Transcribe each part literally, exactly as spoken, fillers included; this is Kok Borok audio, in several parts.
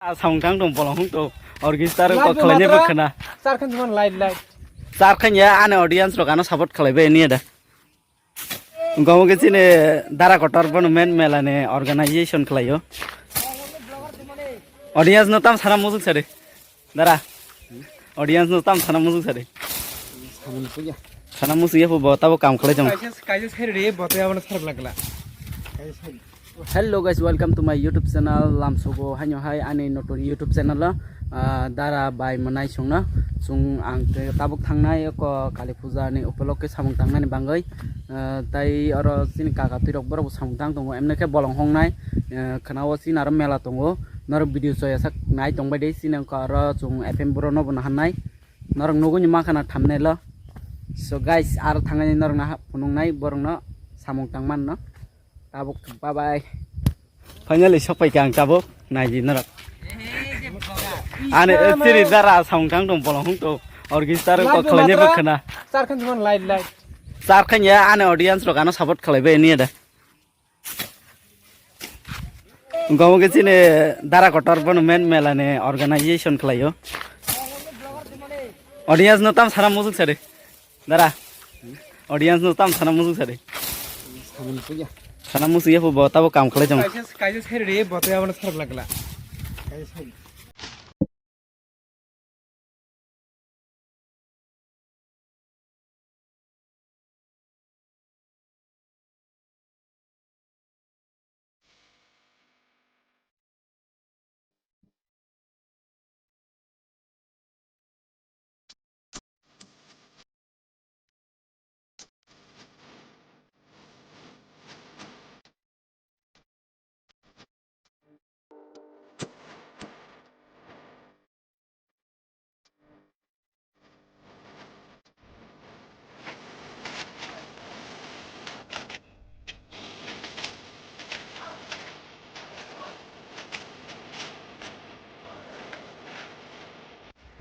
A samung tang tong bolong hung to. Orchestra ko khlai ne bwkhana. Char khan juman light light. Char khan ya ani audience rok ano support khlai bai ni da. Gomo ke chini dara kotor bono men mela ni organization khlai o. Audience no tam sana musuk sari. Dara. Audience no tam sana musuk sari. Sana musuk ya. Sana musuk ya bo tabo kam khlai jong. Kaisa kaisa sari re bo te abana sar lagla. Kaisa sari. Hello guys, welcome to my YouTube channel. Lamsogo haino hai ani notun YouTube channel o, ah, dara bai mwnai songno. Chung ang te tabuk thangnai ko Kali Puja ni upolokhe samung tangnani bangwi. Ah, tai oro chini kaka twirok borok bo samung tang tongo. Emne khe bolong hongnai, ah, khwnao chini aro mela tongo. Norok video choya sak nai tongbai de chini wngkha oro chung F M Bro no bo nahannai. Norok nugui ni mankha na thumbnail o. So guys, aro thangani norok na phunuknai borok no samung tangman no. Tabuk bye bye. Finally sokpai kha ang tabuk naidi norok. Ani chiri dara samung tang tong bolong hung to orchestra ko khlai ne bwkhana. Char khan juman light light. Char khan ya ani audience rok ano support khlai bai ni da. Gomo ke chini dara kotor bono men mela ni organization khlai o. Audience no tam sana musuk sari. Dara. Audience no tam sana musuk sari. Sana musuk ya. Sana musuk ya bo tabo kam khlai jong. Kaisa kaisa sari re bo te abana sar lagla. Kaisa sari.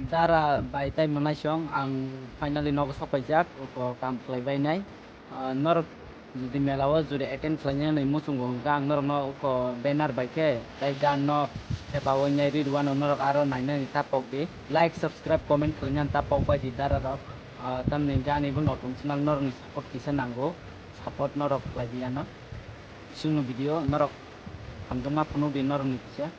Dara bai tai mwnai song ang finally nogo sok paijak, uko kam khlai bai nai. Ah, norok jodi mela o jodi attend khlai nai muchungo hwnkha ang norok no uko banner bai khe tai dan no thepa o nai ri rwano norok aro nai nani ta pok di. Like, subscribe, comment khlai nani ta pok bai di dara rok. Ah, tamni jani bo notung channel norok ni support kisa nango, support norok khlai di ano. Chwngno video norok hamjakma phunuk di norok ni kisa.